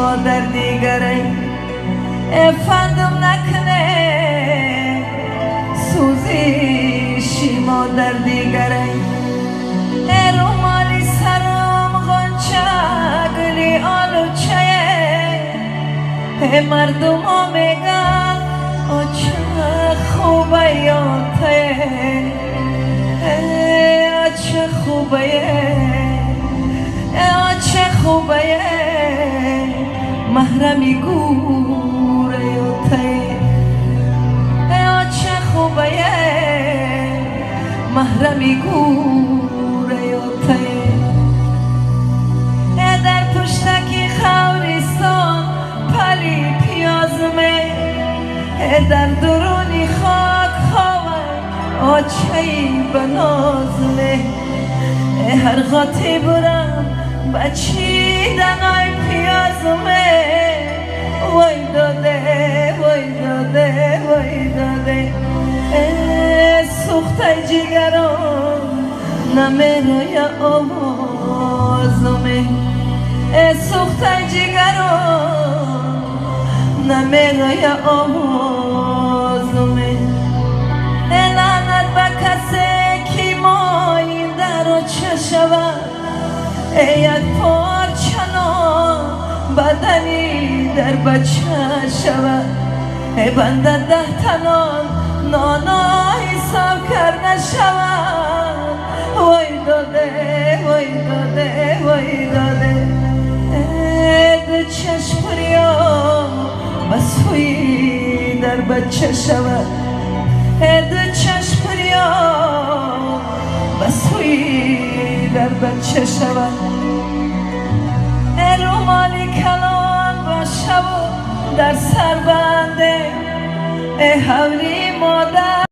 модар дигаре фандам накне сӯзиши модар дигаре румоли сарам ғонча гули олучае мардумо меган оча хубае отае оча хубае оча хубае маҳрами гӯрае отае оча хубае маҳрами гӯрае отае дар пуштаки хавристон пали пиёзме дар дуруни хок ховай очаи ба нозме ҳар ғоти бурам ба чиданой пиёзме вой доде вой доде вой доде сӯхтаи ҷигарон намероя овозме сӯхтаи ҷигарон намероя овозме лаънат ба касе ки моиндаро ча шавад як порча нон бадани дар бача шавад банда даҳтанон ноно ҳисоб карда шавад вой доде вой доде вой доде ду чашм пурё ба сӯи дар бача шавад ду чашм пурё ба сӯи дар бача шавад румоли калон бошаву дар сар банде ҳавли модар.